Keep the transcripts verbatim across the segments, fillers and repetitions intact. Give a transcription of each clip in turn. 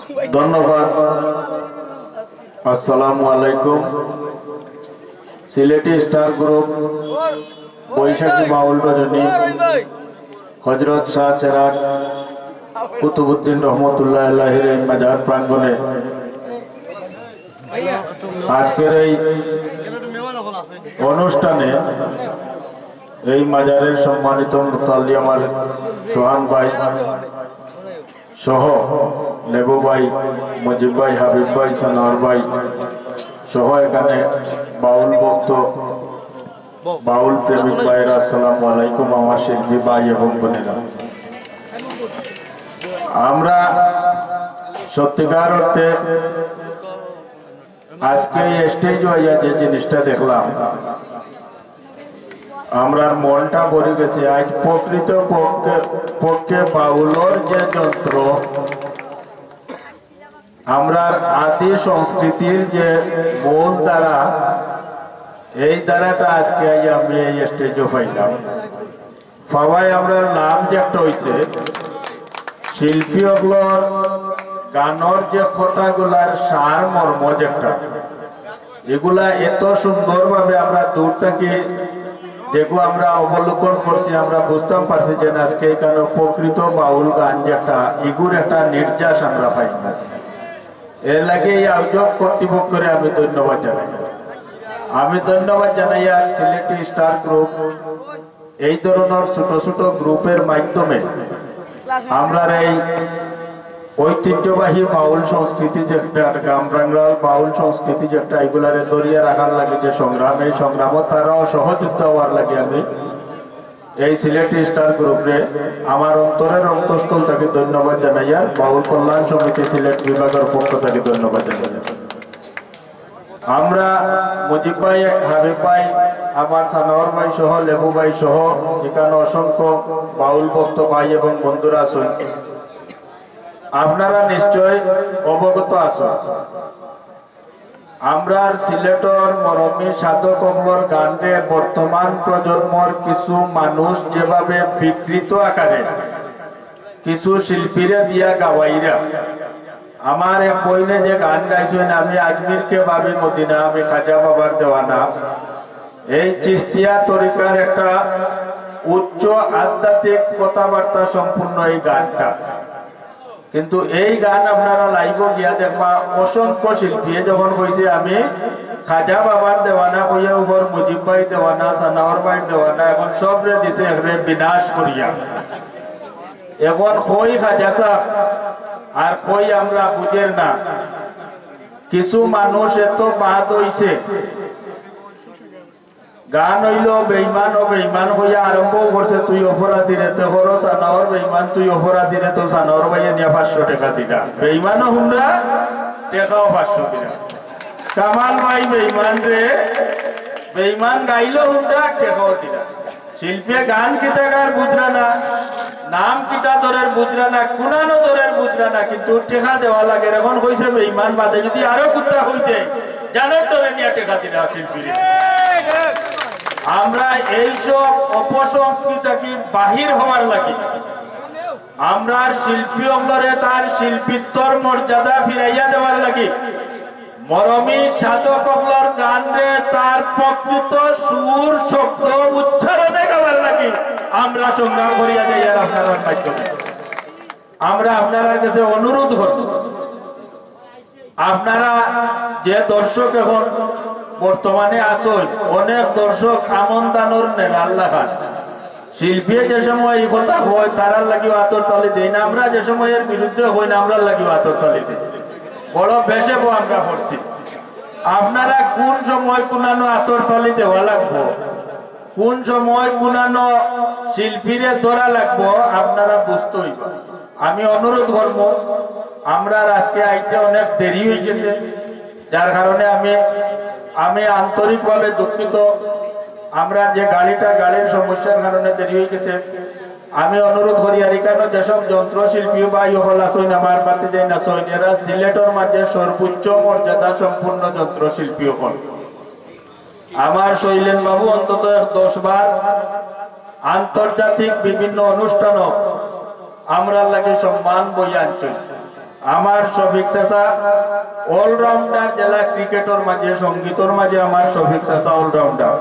ধন্যবাদ। আসসালামু আলাইকুম। সিলেটি স্টার গ্রুপ বৈশাখী বাউল রজনী হজরত শাহ চেরাগ কুতুবুদ্দিন রহমতুল্লাহ আলাইহির এই মাজার প্রাঙ্গণে আজকের এই অনুষ্ঠানে এই মাজারের সম্মানিত মুতাল্লি আমার সোহান ভাই সহ লেবু ভাই, মুজিব ভাই, হাবিব ভাই, সানোয়ার ভাই সহ এখানে বাউল ভক্ত, বাউল প্রেমিক ভাইরা, আসসালামু আলাইকুম। আমার শিল্পী ভাই এবং বোনেরা, আমরা সত্যিকার অর্থে আজকে এই স্টেজে আইয়া যে জিনিসটা দেখলাম, আমরার মনটা ভরি গেছে। আজ প্রকৃত পক্ষে, পক্ষে বাউলর যে যন্ত্র, আমরার আদি সংস্কৃতির যে মূল ধারা, এই ধারাটা আজকে আইয়া আমি এই স্টেজে পাইলাম। পাওয়ায় আমরার লাভ যে একটা হইছে, শিল্পী অকলর গানর যে কথাগুলার সার মর্ম যে একটা, এগুলা এত সুন্দরভাবে আমরা দূর থাকি দেখো, আমরা অবলোকন করছি, আমরা বুঝতাম পারছি যে আজকে এখানে প্রকৃত বাউল গান যে একটা, ইগুর একটা নির্যাস আমরা পাই না। এর লাগি এই আয়োজক কর্তৃপক্ষরে আমি ধন্যবাদ জানাই। আমি ধন্যবাদ জানাই আর সিলেটি স্টার গ্রুপ, এই ধরনের ছোট ছোট গ্রুপের মাধ্যমে আমরার এই ঐতিহ্যবাহী বাউল সংস্কৃতি যে একটা, গ্রাম বাংলার বাউল সংস্কৃতি যে একটা, এগুলারে ধরিয়া রাখার লাগি যে সংগ্রাম, এই সংগ্রামও তারাও সহযোগিতা হওয়ার লাগি আমি এই সিলেটি স্টার গ্রুপরে আমার অন্তরের অন্তঃস্থল থাকি ধন্যবাদ জানাইয়ার বাউল কল্যাণ সমিতি সিলেট বিভাগের পক্ষ থাকি ধন্যবাদ জানাইয়ার। আমরা মুজিব ভাই, হাবিব ভাই, আমার সানোয়ার ভাই সহ, লেবু ভাই সহ, এখানে অসংখ্য বাউল ভক্ত ভাই এবং বন্ধুরা আছেন। আপনারা নিশ্চয় অবগত আছেন, আমরার সিলেটর মরমী সাধক অকলর গানরে বর্তমান প্রজন্মর কিছু মানুষ যেভাবে বিকৃত আকারে কিছু শিল্পীরে দিয়া গাওয়াইরা, আমার এক বইনে যে গান গাইছেন, "আমি আজমিরকে ভাবি মদিনা, আমি খাজা বাবার দেওয়ানা", এই চিস্তিয়া তরিকার একটা উচ্চ আধ্যাত্মিক কথাবার্তা সম্পূর্ণ এই গানটা। কিন্তু এই গান আপনারা লাইভও গিয়া দেখবা, অসংখ্য শিল্পী যখন কইছে, "আমি খাজা বাবার দেওয়ানা", কইয়া উপর মুজিব ভাই দেওয়ানা, সানাওয়ার ভাই দেওয়ানা, এখন সবরে দিছে একরে বিনাশ করিয়া। এখন কই খাজা সাহেব আর কই আমরা বুঝের না। কিছু মানুষ এত বাদ হইছে, গান হইল বেইমান ও বেইমান হইয়া আরম্ভ করছে, "তুই অপরাধী রে, তে হরো সানাওর বেইমান, তুই অপরাধী রে", তো সানাওর ভাইয়ে নিয়া পাঁচশো টাকা দিলা। বেইমানও হুমরা, টাকাও পাঁচশো দিলা। কামাল ভাই বেইমান রে, বেইমান গাইল হুমরা, টাকাও দিলা। শিল্পে গান কিতা গার বুঝরা না, নাম কিতা ধরের বুঝরা না, কুনানো ধরের বুঝরা না, কিন্তু টেকা দেওয়া লাগে। এখন কইছে বেইমান বাদে যদি আরো কুত্তা হইতে, জানোর ডরে নিয়া টেকা দিলা শিল্পীরে। আমরা এইসব অপসংস্কৃতি থাকি বাহির হওয়ার লাগি, আমরার শিল্পী অকলরে তার শিল্পিত্বর মর্যাদা ফিরাইয়া দেওয়ার লাগি, মরমী সাধক অকলর গানরে তার প্রকৃত সুর, শব্দ, উচ্চারণে গাওয়ার লাগি আমরা সংগ্রাম করিয়া যাইয়ার আপনারার মাধ্যমে। আমরা আপনারার কাছে অনুরোধ করব, আপনারা যে দর্শক এখন বর্তমানে আছইন, অনেক দর্শক আমন ধানর নেরার লাখান। শিল্পীয়ে যে সময় এই কথা কয়, তারার লাগিও আতর তালি দেই না। আমরা যে সময় এর বিরুদ্ধে কই না, আমরার লাগিও আতর তালি দেই। বড় বেশেব আমরা করছি। আপনারা কোন সময় কুনানো আতর তালি দেওয়া লাগবো, কোন সময় কুনানো শিল্পীরে ধরা লাগবো, আপনারা বুঝতে হইব। আমি অনুরোধ করব, আমরার আজকে আইতে অনেক দেরি হয়ে গেছে, যার কারণে আমি, আমি আন্তরিকভাবে দুঃখিত। আমরা যে গাড়িটা, গাড়ির সমস্যার কারণে দেরি হয়ে গেছে। আমি অনুরোধ করি, আর এখানে যেসব যন্ত্রশিল্পী ভাই হকল আছইন, আমার বাতি যাই না ছইন, এরা সিলেটর মাঝে সর্বোচ্চ মর্যাদা সম্পূর্ণ যন্ত্রশিল্পী হকল। আমার শৈলেন বাবু অন্তত এক দশ বার আন্তর্জাতিক বিভিন্ন অনুষ্ঠানও আমরার লাগি সম্মান বই আনছইন। আমার শফিক চাচা অলরাউন্ডার, যেলা ক্রিকেটর মাঝে, সঙ্গীতর মাঝে আমার শফিক চাচা অলরাউন্ডার।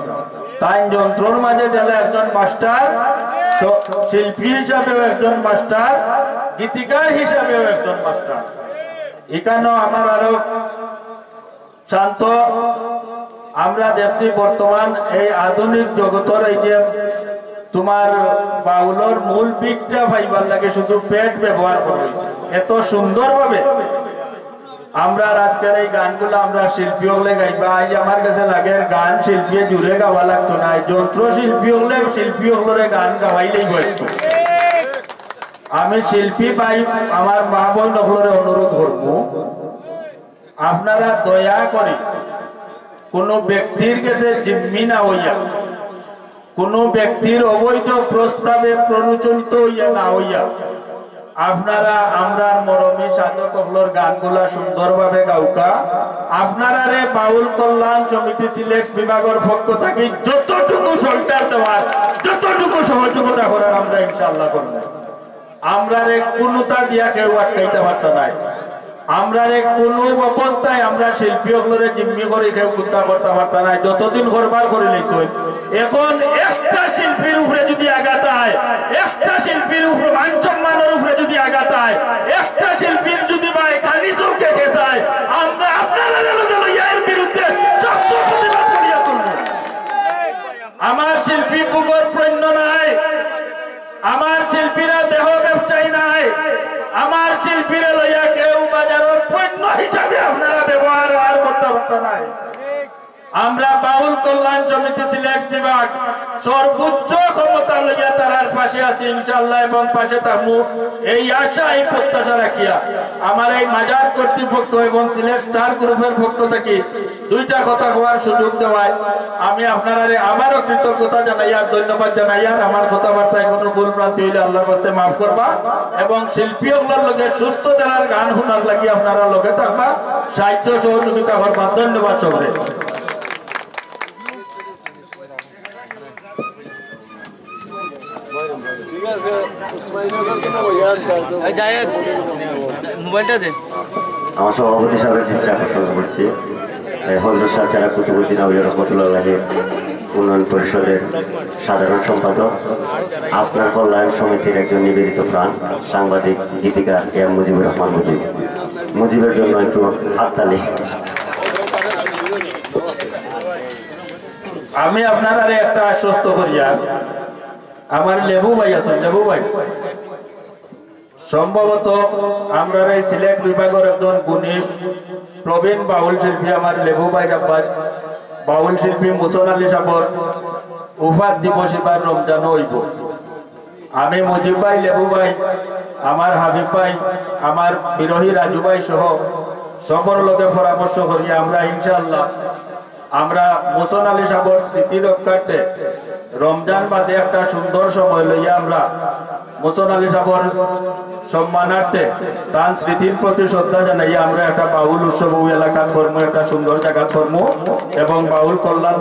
তাইন যন্ত্রর মাঝে যেলা একজন মাস্টার, স-, শিল্পী হিসাবেও একজন মাস্টার, গীতিকার হিসাবেও একজন মাস্টার। ইখানো আমার আরো শান্ত, আমরা দেখছি বর্তমান এই আধুনিক জগতর এই যে তোমার বাউলর মূল beat-টা পাইবার লাগি শুধু pad ব্যবহার করা অইছে। এত সুন্দরভাবে আমরার আজকের এই গানগুলা আমরার শিল্পী অকলে গাইবা। আইজ আমার গেছে লাগের গান শিল্পীয়ে জুরে গাওয়া লাগতো নায়, যন্ত্র শিল্পী অকলে শিল্পী অকলরে গান গাওয়াইলেই বয়স্ক। আমি শিল্পী ভাই, আমার মা বইন অকলরে অনুরোধ করমু, আপনারা দয়া করি কোনো ব্যক্তির গেছে জিম্মি না অইয়া, কোনো ব্যক্তির অবৈধ প্রস্তাবে প্ররোচিত অইয়া না অইয়া, আপনারা আমরার মরমী সাধক অকলর গানগুলা সুন্দরভাবে গাউক্কা। আপনারারে বাউল কল্যাণ সমিতি সিলেট বিভাগর পক্ষ থাকি যতটুকু সহযোগিতা দেওয়ার, যতটুকু সহযোগিতা করার আমরা ইনশাআল্লাহ করমু। আমরারে কুনুতা দিয়া কেউ আটকাইতা পারতা নায়। আমরারে কুনু অবস্থায় আমরা শিল্পী অকলরে জিম্মি করি কেউ কুন্তা করতা পারতা নায়। যতদিন করবার করি লইছইন, এখন একটা শিল্পীর উপরে যদি আঘাত আয়, একটা শিল্পীর উপরে মান সম্মানর উপরে যদি আঘাত আয়, একটা শিল্পীর যদি বা এখানি চৌকে গেছায়, আমরা আপনারারে লগে লইয়া এর বিরুদ্ধে শক্ত প্রতিবাদ করিয়া তুলব। আমার শিল্পী পুগর পণ্য নায়, আমার শিল্পীরা দেহ ব্যবসায়ী নায়, আমার শিল্পীরে লইয়া কেউ বাজারর পণ্য হিসাবে আপনারা ব্যবহার আর করতা পারতা নায়। আমরা বাউল কল্যাণ সমিতি সিলেট বিভাগ সর্বোচ্চ ক্ষমতা লইয়া তারার পাশে আছি ইনশাআল্লাহ এবং পাশে থাকমু, এই আশা, এই প্রত্যাশা রাখিয়া আমার এই মাজার কর্তৃপক্ষ এবং সিলেট স্টার গ্রুপের পক্ষ থাকি দুইটা কথা কওয়ার সুযোগ দেওয়ায় আমি আপনারারে আবারও কৃতজ্ঞতা জানাইয়ার, ধন্যবাদ জানাইয়ার। আমার কথাবার্তায় কোনো ভুল ভ্রান্তি অইলে আল্লাহর ওয়াস্তে মাফ করবা এবং শিল্পী অকলর লগে সুস্থ ধারার গান হুনার লাগি আপনারা লগে থাকবা, সাহায্য সহযোগিতা করবা। ধন্যবাদ সবরে। মোবাইলটা দে। আমার সভাপতি সাহেবের দৃষ্টি আকর্ষণ করছি, এ, হজরত শাহ চেরাগ কুতুবুদ্দিন আউলিয়া রহমতুল্লাহ আলাইহি উন্নয়ন পরিষদের সাধারণ সম্পাদক, আপনার কল্যাণ সমিতির একজন নিবেদিত প্রাণ, সাংবাদিক, গীতিকার এম মুজিবুর রহমান মুজিব। মুজিবের জন্য একটু হাততালি। আমি আপনারারে একটা আশ্বস্ত করিয়া, আমার লেবু ভাই আছইন, লেবু ভাই, সম্ভবত আমরার এই সিলেট বিভাগর একজন গুণী প্রবীণ বাউল শিল্পী আমার লেবু ভাই আব্বাস, বাউল শিল্পী মুসন আলী সাবর উফাত দিবস ইবার রমজানও অইবো। আমি মুজিব ভাই, লেবু ভাই, আমার হাবিব ভাই, আমার বিরোহী রাজু ভাই সহ সবর লগে পরামর্শ করি আমরা ইনশাআল্লাহ আমরা মুসন আলী সাবর স্মৃতি রক্ষার্থে রমজান বাদে একটা সুন্দর সময় লইয়া আমরা মুসন আলী সাবর সম্মানার্থে তান স্মৃতির প্রতি শ্রদ্ধা জানাইয়া আমরা একটা বাউল উৎসব ওই এলাকাত করমু, একটা সুন্দর জায়গাত করমু এবং বাউল কল্যাণ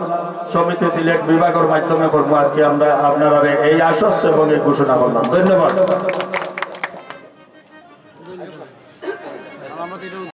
সমিতি সিলেট বিভাগর মাধ্যমে করমু। আজকে আমরা আপনারারে এই আশ্বস্ত এবং এই ঘোষণা করলাম। ধন্যবাদ।